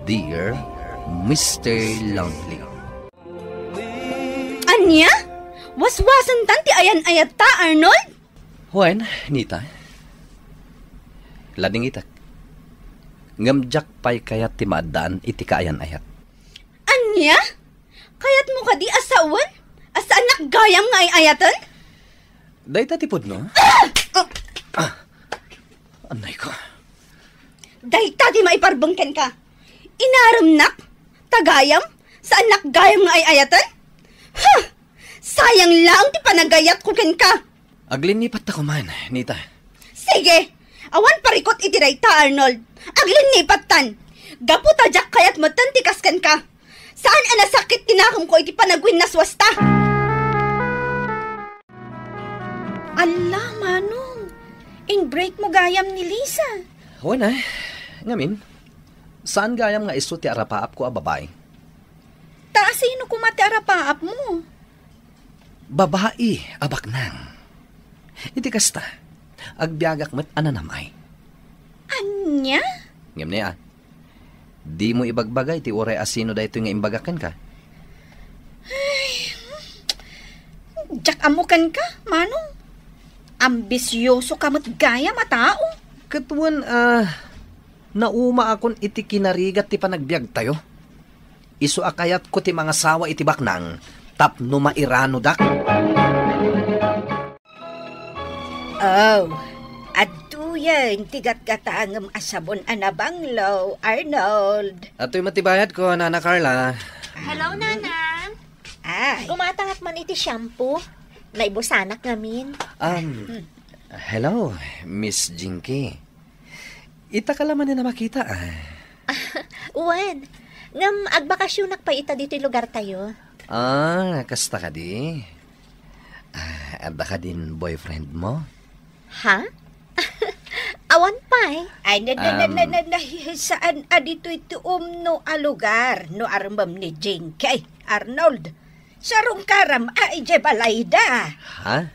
Dear Mister Lonely. Ania? Waswasentan ti ayan-ayatta, Arnold? Wen, Nita. Ladingitek. Ngem diak pay kayat ti maaddaan iti kaayan-ayat. Ania? Kayatmo kadi a sawen a saannak gayam nga ay-ayaten? Dayta ti pudno? Ah! Ah! Anay ko. Dayta ti maiparbeng kenka. Inaremnak ta gayam, saannak gayam nga ay-ayaten? Ha! Sayang laeng ti panagayatko kenka. Aglinnipatta koman, Nita. Sige, awan parikut iti dayta, Arnold. Aglinnipattan. Gapu ta diak kayat metten ti kas kenka. Saan a nasakit ti nakemko iti panagwinnaswasta. Alla, Manong! In-break mo gayam ni Lisa. Wen a, ngamin, saan gayam nga isu ti arapaapko a babai. Ta asino koma ti arapaapmo? Babai a baknang. Iti kasta, agbiagak met a nanam-ay. Ania? Ngem ne a, dimo ibagbaga iti uray asino daytoy nga imbagak kenka. Ay, diak ammo kenka, Manong. Ambisioso ka met gayam a tao. Ket wen, ah, naumaakon iti kinarigat ti panagbiagtayo. Isu a kayatko ti mangasawa iti baknang tapno mairanodak. Oh, adtoyen ti gatgatangem a sabon a nabanglo, Arnold. Atoy met ti bayadko, Nana Carla. Hello, Nana. Ay. Gumatangak man iti shampoo. Naibusanak ngamin. Um, hello, Miss Jinky. Ita ka la manen a makita, ah. Wen, ngem agbakasyonak pay ita ditoy lugartayo. Ah, kasta kadi? Ah, adda kadin boyfriend mo? Ha? Awan pay. Ay, na, na, na, na, Um, na, na, saan a ditoy ti umno a lugar no armem ni Jinky, Arnold. Sarungkaram a idiay balayda. Ha?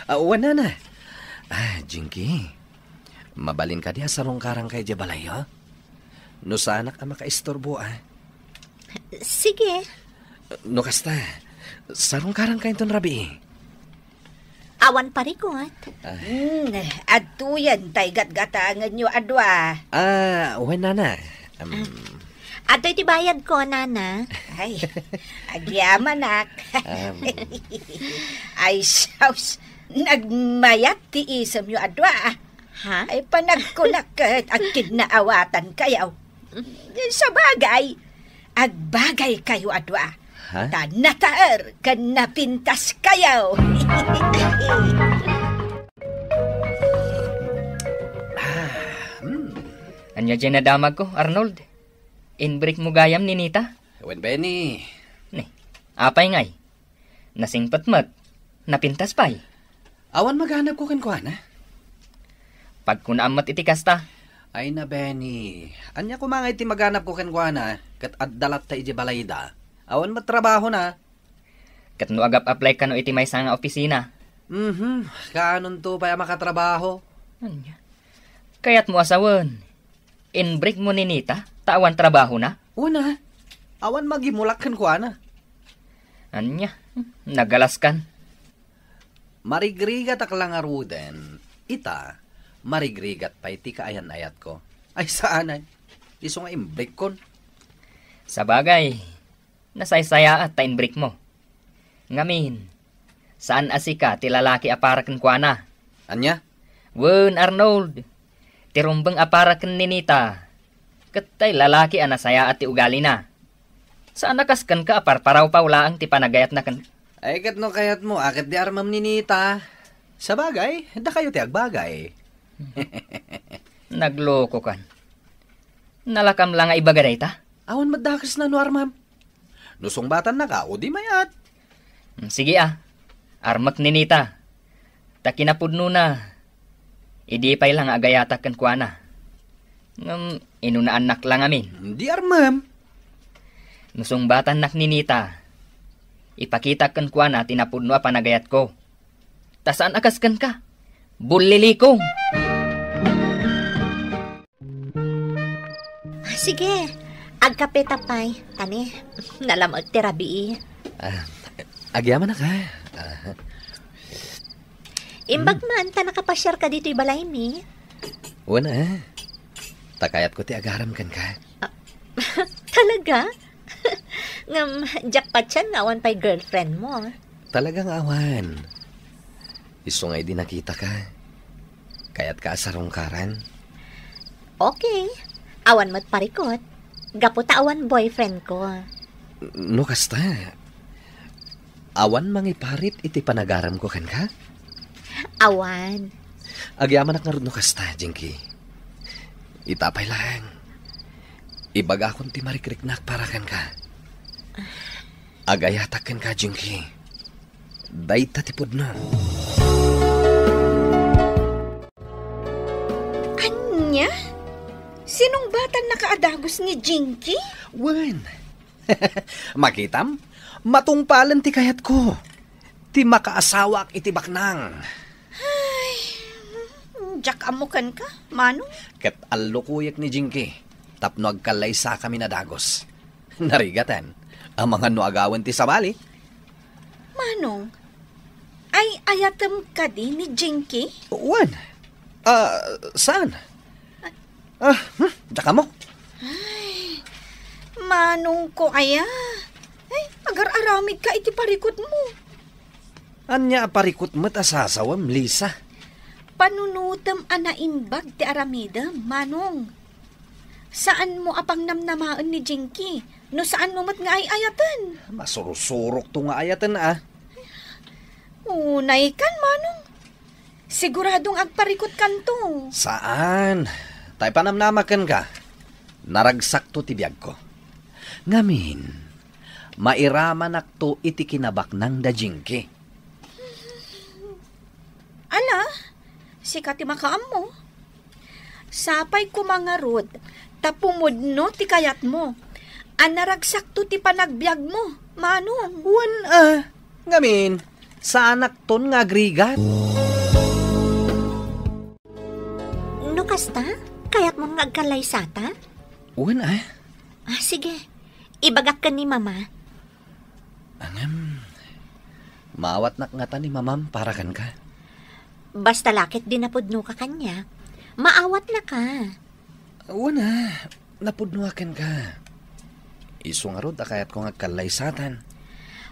Ah, wen, Nana. Ah, Jinky, mabalin kadi a sarungkarangka idiay balayyo? No saanak a makaisturbo, ah. Sige. No kasta, Sarungkaranka inton rabii. Awan parikut. Ah. Hmm, adtoyen tay gatgatangenyo a dua. Ah, wen, nana. Um, Ah, adtoy ti bayadko, nana. Ay, agyamanak. Um. Ay, sus, nagmayat ti isemyo a dua. Ha? Ay, panagkunak ket agkinnaawatankayo. Sabagay, agbagaykayo a dua. Ha? Ta nataer ken napintaskayo. Ah, hmm. Ania diay nadamagko, Arnold? Inbreak mo gayam ni Nita? Wen, Benny. Ni, apay ngay? Nasingpet met. Napintas pay. Awan maganabko kenkuana. Pagkunaam met iti kasta. Ay na, Benny. Ania koma ngay ti maganabko kenkuana, ket adda latta idiay balayda. Awan met trabahona. Ket no agap-apply kano iti maysa nga opisina. Mhm, kaanonto pay a makatrabaho? Ania? Kayatmo a sawen, inbreak mo ni Nita ta awan trabahona? Una, awan magimulak kenkuana. Ania? Nagalaskan. Marigrigatak la ngaruden, ita, marigrigat pay ti kaayan-ayatko. Ay, saan ay? Isu nga inbreakkon. Sabagay, nasaysayaat ta inbreak mo. Ngamin, saan a sika ti lalaki a para kenkuana. Ania? Wen, Arnold, ti rumbeng a para ken ni Nita, ket tay lalaki a nasayaat ti ugalina. Saan a kas kenka a parparawpaw laeng ti panagayatna ken— Ay, ket no kayatmo a ket di armem ni Nita. Sabagay, dakayo ti agbagay. Naglokokan. Nalakam la nga ibaga dayta? Awan met dakesna no armem. No sungbatannaka, o di mayat. Hmm, sige a. Armek ni Nita. Ta kinapudnona, idi pay la nga agayatak kenkuana. Ngem inunaannak la ngamin. Di armem. No sungbatannak ni Nita, ipakitak kenkuana ti napudno a panagayatko. Ta saan a kas kenka. Bullilikong! Ah, sige. Agkape ta pay. Tani, nalamek ti rabii. Ah, agyamanak, ha? Ah. Imbag man ta nakapasiarka ditoy balaymi. Wen, ah. Ta kayatko ti agaram kenka. Ah, talaga? Ngem, diak patien nga awan pay girlfriend mo. Talaga nga awan. Isu nga idi nakitaka, kayatka a sarungkaran? Okay. Awan met parikut. Gapu ta awan boyfriend ko. No kasta, awan mangiparit iti panagaramko kenka? Awan. Agyamanak ngarud no kasta, Jinky. Ita pay laeng. Ibagakon ti marikriknak para kenka. Agayatak kenka, Jinky. Dayta ti pudno. Ania? Sinungbatannaka a dagus ni Jinky? Wen. Makitam? Matungpalen ti kayatko. Ti makaasawaak iti baknang. Ay, diak ammo kenka, Manong. Ket allukoyek ni Jinky tapno agkallaysakami a dagus. Narigaten, amangan no agawen ti sabali. Manong, ay-ayatem kadi ni Jinky? Wen. Ah, saan? Ah, hmm, diak ammo. Ay, Manongko aya. Ay, agar-aramidka iti parikutmo. Ania a parikut met a sasawem, Lisa? Panunotem a naimbag ti aramidem, Manong. Saanmo a pangnamnamaen ni Jinky no saanmo met nga ay-ayaten. Masurusurokto nga ayaten, a. Unaykan, Manong. Siguradong agparikutkanto. Saan. Tay panamnama kenka. Naragsakto ti biagko. Ngamin, mairamanakto iti kinabaknang da Jinky. Ala, sika ti makaammo. Sapay koma ngarud ta pumudno ti kayatmo a naragsakto ti panagbiagmo, Manong. Wen a, ngamin, saanakton nga agrigat. No kasta, kayatmon nga agkallaysata? Wen a. Ah, sige. Ibagak ken ni Mama. Ngem, Maawatnak ngata ni Mamam para kenka. Basta la ket di napudnoka kaniak, maawatnaka. Wen a, napudnoak kenka. Isu ngarud a kayatko nga agkallaysatan.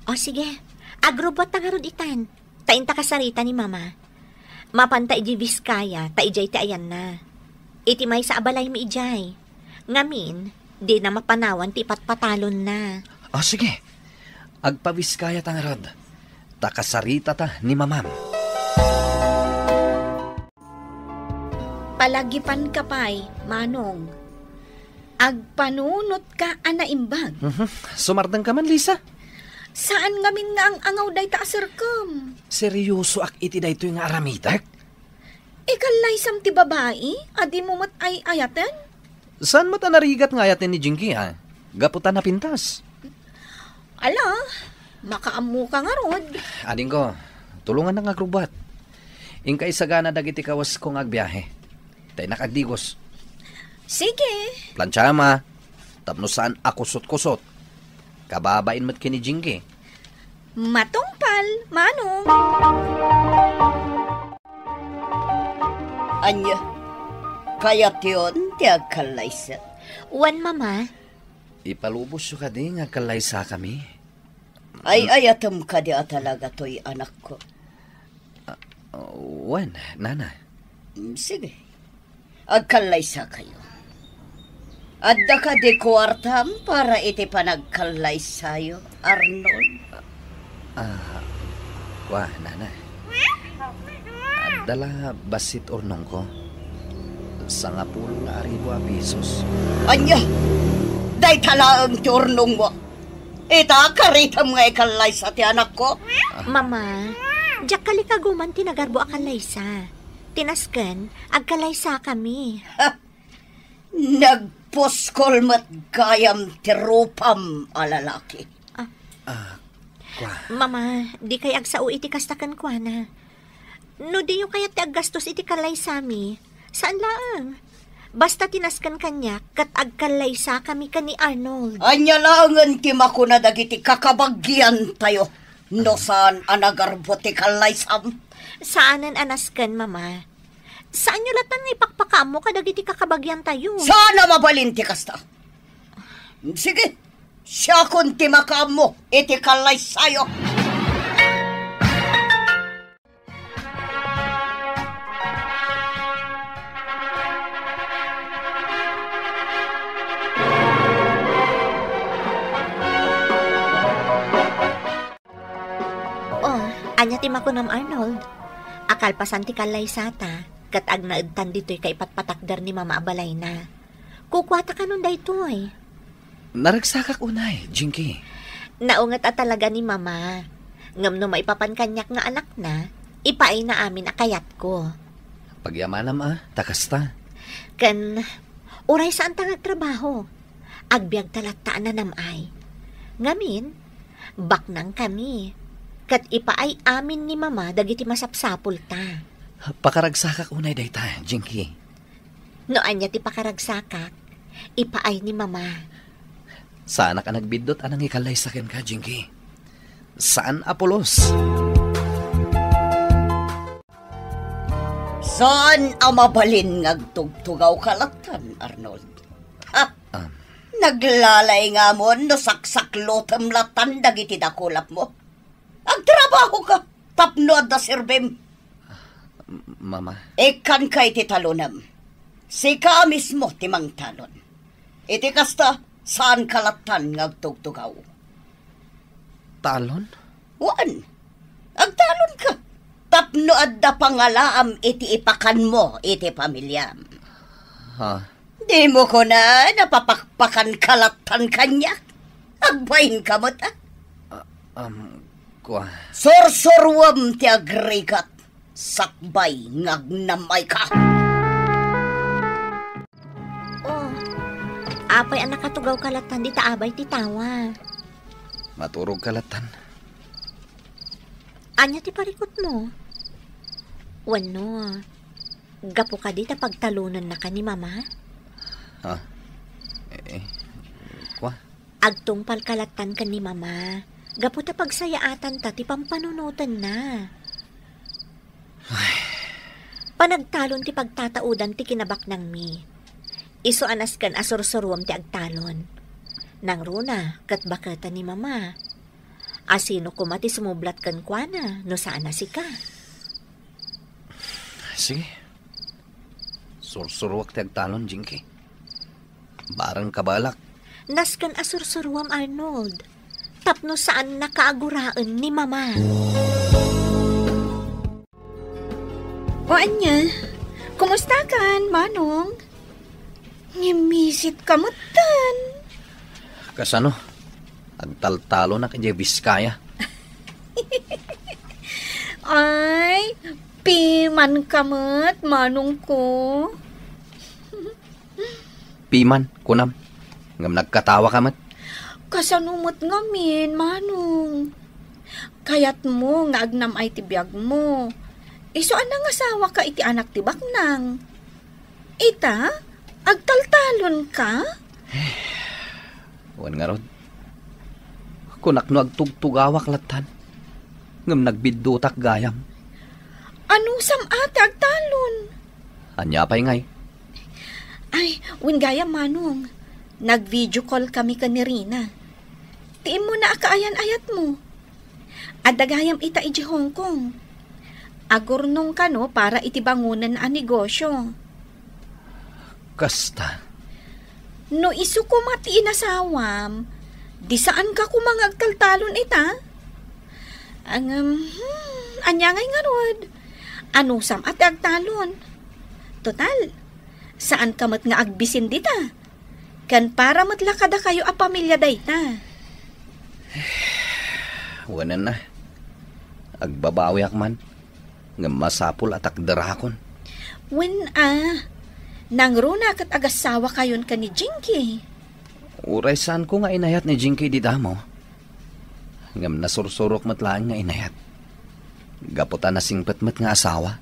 O sige, agrubbuatta ngarud itan. Ta inta kasarita ni Mama. Mapanta idiay Vizcaya, ta idiay ti ayanna. Iti maysa a balaymi idiay. Ngamin, dina mapanawan ti ipatpatalonna. O, sige. Agpa-Vizcayata ngarud. Ta kasaritata ni Mamam. Palagipanka pay, Manong. Agpanunotka a naimbag. Mhm. Sumardengka man, Lisa. Saan ngamin nga ang-angaw dayta a serkem. Seryosoak iti daytoy nga aramidek. Ikallaysam ti babai a dimo met ay-ayaten? Saan met a narigat nga ayaten ni Jinky, a? Gapu ta napintas. Ala, makaammoka ngarud. Adingko, tulongannak nga agrubbuat. Inka isagana dagiti kawasko nga agbiahe. Ta innak agdigos. Sige. Plantiam a, tapno saan a kusot-kusot. Kababain met ken ni Jinky. Matungpal, Manong. Ania, kayatyon ti agkallaysa? Wen, Mama. Ipalubosyo kadi nga agkallaysakami? Ay-ayatem kadi a talaga toy, anakko? Ah, wen, Nana. Mm, sige. Agkallaysakayo. Adda kadi kuartam para iti panagkallaysayo, Arnold? Ah, kua, Nana. Adda la bassit urnongko. Sangapulo nga aribu a pesos. Ania? Dayta laeng ti urnongmo. Ita, karitam nga ikallaysa ti anakko? Mama, diak kalikaguman ti nagarbo a kallaysa. Tinasken, agkallaysakami. Ha! Nagpuskol met gayam ti rupam a lalaki. Ah. Ah, kua. Mama, dikay agsao iti kasta kenkuana. No diyo kayat ti aggastos iti kallaysami, saan laeng. Basta tinasken kaniak ket agkallaysakami ken ni Arnold. Ania laengen ti makuna dagiti kakabagiantayo no saan a nagarbo ti kallaysam? Saanen a nasken, Mama. Saanyo latta nga ipakpakaammo kadagiti kakabagiantayo. Saan a mabalin ti kasta. Sige, siakon ti makaammo iti kallaysayo. Oh, ania ti makunam, Arnold? Akalpasan ti kallaysata, ket agnaedtan ditoy kaipatpatakder ni Mama a balayna. Kukuata kanon daytoy? Naragsakak unay, Jinky. Naunget a talaga ni Mama. Ngem no maipapan kaniak nga anakna, ipaayna amin a kayatko. Pagyamanam a, ta kasta. Ken, uray saanta nga agtrabaho. Agbiagta latta a nanam-ay. Ngamin, baknangkami. Ket ipaay amin ni Mama dagiti masapsapulta. Pakaragsakak unay dayta, Jinky. No ania ti pakaragsakak, ipaay ni Mama. Saanak a nagbiddut a nangikallaysa kenka, Jinky. Saan a pulos. Saan a mabalin nga agtugtugawka lattan, Arnold. Ha? Um. Naglalaingamon no saksaklotem lattan dagiti dakulapmo. Agtrabahoka tapno adda serbim. M-, Mama. Ikkanka iti talonem. Sika a mismo ti mangtalon. Iti kasta, saanka lattan nga agtugtugaw. Talon? Wen, agtalonka tapno adda pangalaam iti ipakanmo iti pamiliam. Ha? Dimo kuna napapakpakanka lattan kaniak? Agbainka met, a? Ah, um, kua. Sursuruem ti agrigat. Sakbay nga agnam-ayka. Oh, apay a nakatugawka lattan dita abay ti tawa? Maturogka lattan. Ania ti parikutmo? Wenno, gapu kadi ta pagtalonennaka ni Mama? Ha? Eh, kua? Agtungpalka lattan ken ni Mama. Gapu ta pagsayaatanta ti pampanunotenna. Ay. Panagtalon ti pagtataudan ti kinabaknangmi. Isu a nasken a sursuruam ti agtalon. Nangruna ket baketa ni Mama. Asino koma ti sumublat kenkuana no saan a sika? Sige. Sursuruak ti agtalon, Jinky. Bareng kabalak. Nasken a sursuruam, Arnold. Tapno saan na kaaguraen ni Mama. O ania, kumusta kan, Manong? Ngimmisit ka metten. Kasano? Agtaltalonak idiay Biskaya. Ay, piman ka met, Manong ko. Piman, kunam. Ngem nagkatawa ka met. Kasano met ngamin, Manong? Kayatmo nga agnam-ay ti biagmo. Isu a nangasawa ka iti anak ti baknang. Ita, agtaltalon ka? Wen ngarud, kunak no agtugtugawak lattan, ngem nagbiddutak gayam. Anusam a ti agtalon? Ania pay ngay? Ay, wen gayam, Manong. Nag-video call kami ken ni Rina. Ti immuna a kaayan-ayatmo. Adda gayam ita idiay Hong Kong. Agurnong kano para iti bangonen a negosyo. Kasta. No isu koma ti inasawam, di saan ka koma nga agtaltalon ita? Ngem, hmm, ania ngay ngarud? Anusam a ti agtalon? Total, saan ka met nga agbisin dita. Ken para met la kadakayo a pamilia dayta. Wen a, agbabawiak man. Ngem masapul a takderakon. Wen a, nangruna ket agasawakayon ken ni Jinky. Uray saanko nga inayat ni Jinky dita mo. Ngem nasursurok met laeng nga inayat. Gapu ta nasingpet met nga asawa.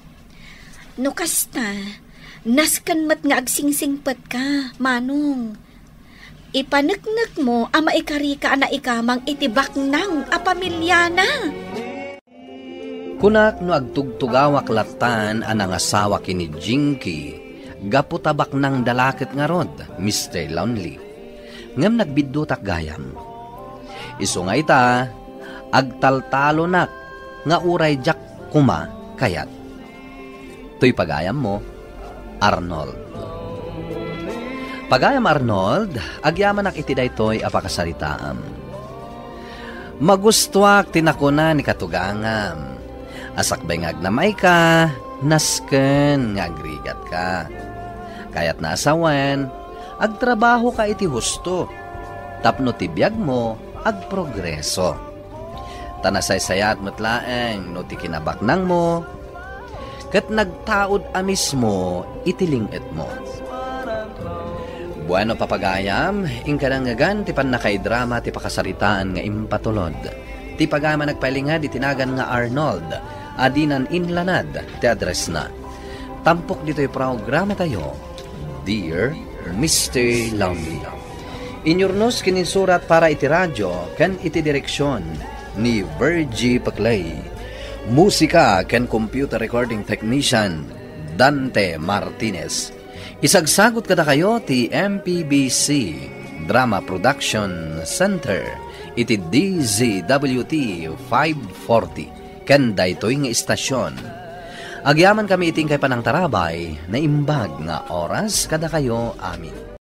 No kasta, nasken met nga agsingsingpet ka, Manong. Ipaneknekmo a maikarika a naikamang iti baknang a pamiliana. Kunak no agtugtugawak lattan a nangasawa ken ni Jinky, gapu ta baknangda la ket ngarud, Mister Lonely. Ngem nagbiddutak gayam. Isu nga ita, agtaltalonak nga uray diak koma kayat. Toy pagayammo, Arnold. Pagayam Arnold, agyamanak iti daytoy a pakasaritaam. Magustuak ti nakuna ni katugangam. A sakbay nga agnam-ayka, nasken nga agrigatka. Kayatna a sawen, agtrabahoka iti husto, tapno ti biagmo agprogreso. Ta nasaysayaat met laeng no ti kinabaknangmo ket nagtaud a mismo iti ling-etmo. Bueno, papagayam, inka dangegan ti pannakaidrama ti pakasaritaan nga impatulod. Ti pagayam a nagpailinged iti nagan nga Arnold, a dinan inlanad ti addressna. Tampok ditoy programatayo, Dear Mister Lonely. Inyurnos ken insurat para iti radio ken iti direksion ni Virgie Paclay. Musika ken computer recording technician, Dante Martinez. Isagsagut kadakayo ti M P B C Drama Production Center iti D Z W T five forty ken daytoy nga istasyon. Agyamankami iti inkay panangtarabay, naimbag nga oras kadakayo amin.